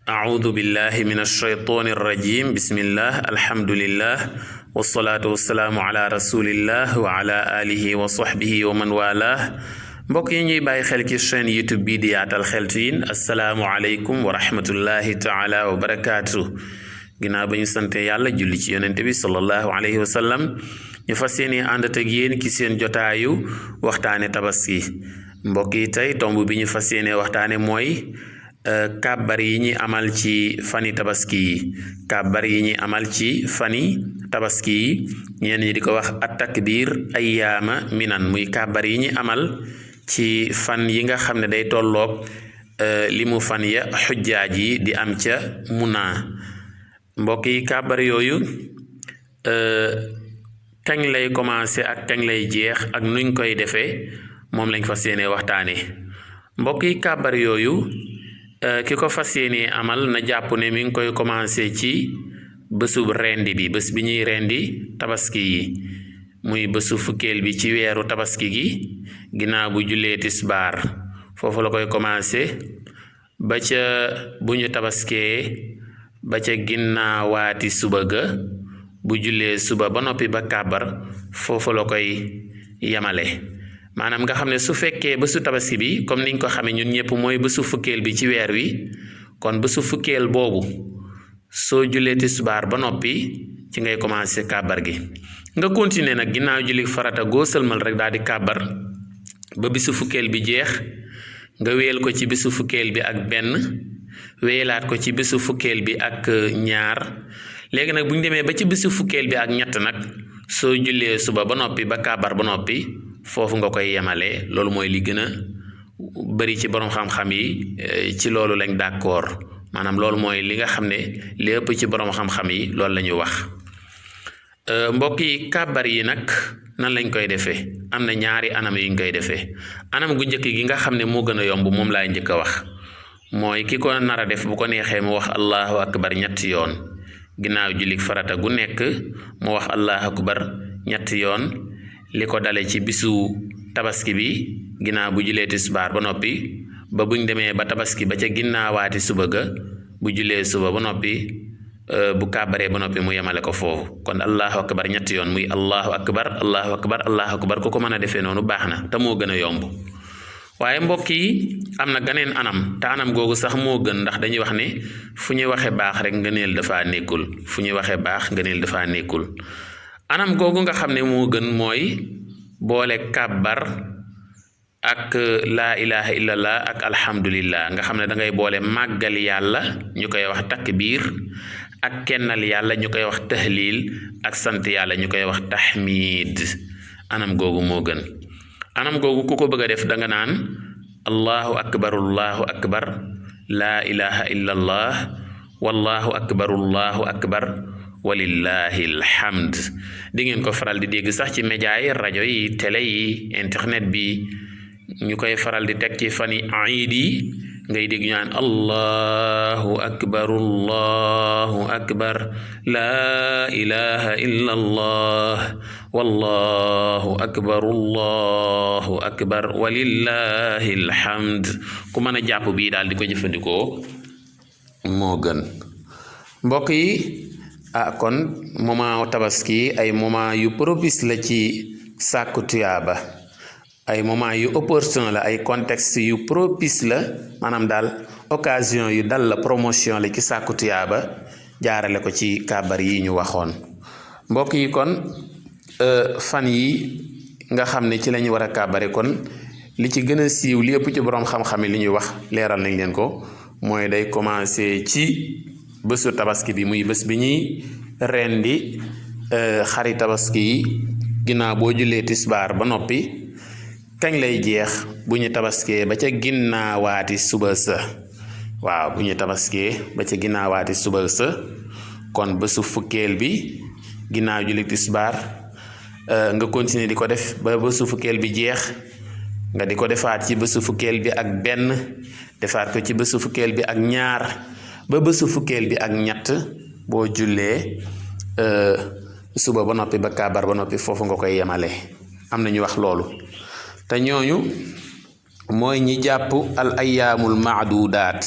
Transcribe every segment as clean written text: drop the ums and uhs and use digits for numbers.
أعوذ بالله من الشيطان الرجيم بسم الله الحمد لله والصلاة والسلام على رسول الله وعلى آله وصحبه ومن والاه mbokk yi ñuy bàyyi xel ci chaîne YouTube bii di Yaatal Xeltu Yin assalaamu aleykum wa rahmatullahi taala wa barakaatu ginnaaw ba ñu sante yàlla julli ci yonente bi sallallahu alayhi wa sallam ñu fas yéene àndat ak yéen ci seen jotaayu waxtaane tabaski mbokk yi tey tomb bi ñu fas yéene waxtaane mooy kàbbar yi ñi amal ci fani tabaski yi kàbbar yi ñi amal ci fani tabaski yi ñenn ñi di ko wax at-takbir ayyaama minan muy kàbbar yi ñi amal ci fan yi nga xam ne day tolloog li mu fan ya xujjaaj yi di am ca Muna mbokk yi kàbbar yooyu kañ lay commencé ak kañ lay jeex ak nuñ koy defee moom lañ fas yéene waxtaane mbokk yi kàbbar yooyu ki ko fas yéene amal na jàpp ne mi ngi koy commencé ci bésub rendi bi bés bi ñuy rendi tabaski yi muy bésu fukkeel bi ci weeru tabaski gi ginnaaw bu jullee tisbaar foofu la koy commencé ba ca bu ñu tabaskee ba ca ginnaawaati suba ga bu jullee suba ba noppi ba kàbbar foofu la koy yamale maanaam nga xam ne su fekkee bésu tabaski bi comme niñ ko xamee ñun ñëpp mooy bésu fukkeel bi ci weer wi kon bésu fukkeel boobu soo jullee tisbaar ba noppi ci ngay commencé kàbbar gi nga continuer nag ginnaaw julli farata goo sëlmal rek daal di kàbbar ba bésu fukkeel bi jeex nga wéyal ko ci bésu fukkeel bi ak benn wéyalaat ko ci bésu fukkeel bi ak ñaar léegi nag bu ñu demee ba ci bésu fukkeel bi ak ñett nag soo jullee suba ba noppi ba kàbbar ba noppi foofu nga koy yemalee loolu mooy li gën a bari ci borom xam-xam yi ci loolu lañ d'accord maanaam loolu mooy li nga xam ne li ëpp ci borom xam-xam yi loolu la ñu wax mbokk yi kàbbar yi nag nan lañ koy defee am na ñaari anam yuñ koy defee anam gu njëkk gi nga xam ne moo gën a yomb moom laay njëkk a wax mooy ki ko nar a def bu ko neexee mu wax allahu akbar ñetti yoon ginnaaw jullik farata gu nekk mu wax allahu akbar ñetti yoon li ko dale ci bisu tabaski bi ginnaaw bu julee tisbaar ba noppi ba buñ demee ba tabaski ba ca ginnaawaati suba ga bu julee suba ba noppi bu kàbbaree ba noppi mu yemale ko foofu kon allahu akbar ñetti yoon muy allahu akbar allahu akbar allahu akbar ku ko mën a defee noonu baax na te moo gën a yomb waaye mbokk yi am na ganeen anam te anam googu sax moo gën ndax dañuy wax ne fu ñuy waxee baax rek ngëneel dafaa nekkul fu ñuy waxee baax ngëneel dafaa nekkul anam googu nga xam ne moo gën mooy boole kàbbar ak laa ilaha illallah ak alhamdulillah nga xam ne da ngay boole màggal yàlla ñu koy wax takbiir ak kennal yàlla ñu koy wax tahlil ak sant yàlla ñu koy wax tahmid anam googu moo gën anam googu ku ko bëgg a def da nga naan allahu akbar laa ilaha illallah wallahu akbar walillahi alhamd di ngeen ko faral di dégg sax ci média yi rajo yi télé yi internet bi ñu koy faral di teg ci fani iid yi ngay dégg ñu naan allahu akbar laa ilaha illa allah wallahu akbar walillahi alhamd ku mën a jàpp bii daal di ko jëfandikoo moo gën mbokk yi kon moment tabaski ay moment yu propice la ci sàkku tuyaaba ay moment yu opportun la ay contexte yu propice la maanaam daal occasion yu dal la promotion la ci sàkku tuyaaba jaarale ko ci kàbbar yi ñu waxoon mbokk yi kon fan yi nga xam ne ci la ñu war a kàbbare kon li ci gën a siiw li ëpp ci boroom xam-xam yi li ñuy wax leeral nañ leen ko mooy day commencer ci bésu tabaski bi muy bés bi ñuy rendi xari tabaski yi ginnaaw boo jullee tisbaar ba noppi kañ lay jeex bu ñu tabaskee ba ca ginnaawaati suba sa waaw bu ñu tabaskee ba ca ginnaawaati suba sa kon bésu fukkeel bi ginnaaw julli tisbaar nga continuer di ko def ba bésu fukkeel bi jeex nga di ko defaat ci bésu fukkeel bi ak benn defaat ko ci bésu fukkeel bi ak ñaar ba bésu fukkeel bi ak ñett boo jullee suba ba noppi ba kàbbar ba noppi foofu nga koy yemale am na ñu wax loolu te ñooñu mooy ñi jàpp al ayyaamul maadudaat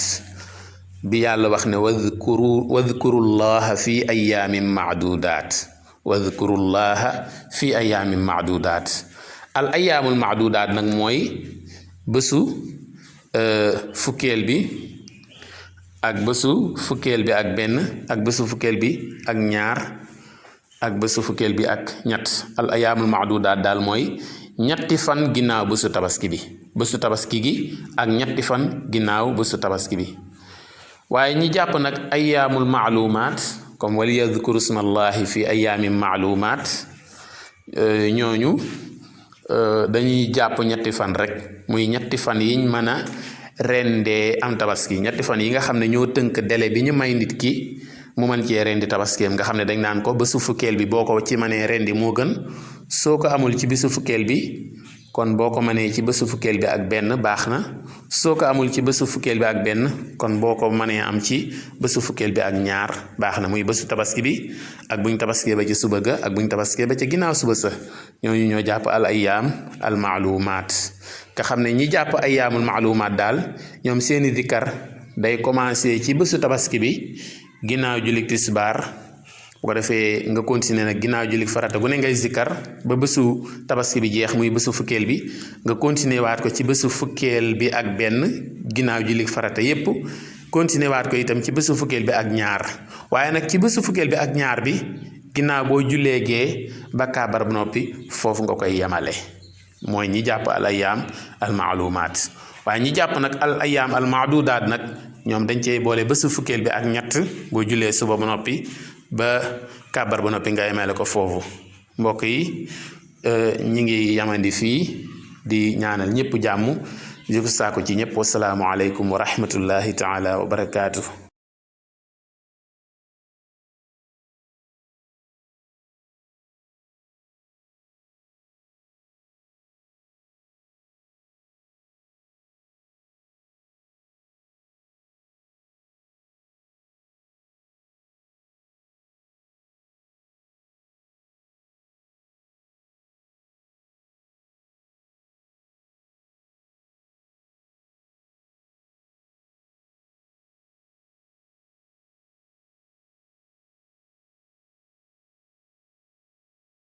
bi yàlla wax ne wadkurullaha fi ayaamin maadudaat wadkurullaha fi ayaamin maadudaat al ayaamul maadudaat nag mooy bésu fukkeel bi ak bésu fukkeel bi ak benn ak bésu fukkeel bi ak ñaar ak bésu fukkeel bi ak ñett al ayaamul maadudaat daal mooy ñetti fan ginnaaw bésu tabaski bi bésu tabaski gi ak ñetti fan ginnaaw bésu tabaski bi waaye ñi jàpp nag ayaamul maalumaat comme wali yadkuru smallahi fi ayaamin maalumaat ñooñu dañuy jàpp ñetti fan rek muy ñetti fan yiñ mën a rendee am tabaski ñetti fan yi nga xam ne ñoo tënk délai bi ñu may nit ki mu mën cee rendi tabaskeem nga xam ne dañ naan ko bésu fukkeel bi boo ko ci mënee rendi moo gën soo ko amul ci bésu fukkeel bi kon boo ko mënee ci bésu fukkeel bi ak benn baax na soo ko amul ci bésu fukkeel bi ak benn kon boo ko mënee am ci bésu fukkeel bi ak ñaar baax na muy bésu tabaski bi ak buñ tabaskee ba ci suba ga ak buñ tabaskee ba ca ginnaaw suba sa ñooñu ñoo jàpp al ayaam al maalumaat nga xam ne ñi jàpp ayaamul maalumaat daal ñoom seeni dikkar day commencé ci bésu tabaski bi ginnaaw julik tisbaar bu ko defee nga continuer nag ginnaaw julik farata gu ne ngay zikkar ba bésu tabaski bi jeex muy bésu fukkeel bi nga continuer waat ko ci bésu fukkeel bi ak benn ginnaaw julik farata yépp continuer waat ko itam ci bésu fukkeel bi ak ñaar waaye nag ci bésu fukkeel bi ak ñaar bi ginnaaw boo jullee gee ba kaabar bu noppi foofu nga koy yemale mooy ñi jàpp al ayaam al maalumaat waaye ñi jàpp nag al ayaam al maadudaat nag ñoom dañ cey boole bésu fukkeel bi ak ñett boo jullee suba ba noppi ba kàbbar ba noppi nga yemale ko foofu mbokk yi ñi ngi yamandi fii di ñaanal ñëpp jàmm di ko saako ci ñëpp wasalaamu aleykum wa rahmatullahi taala wa barakaatu.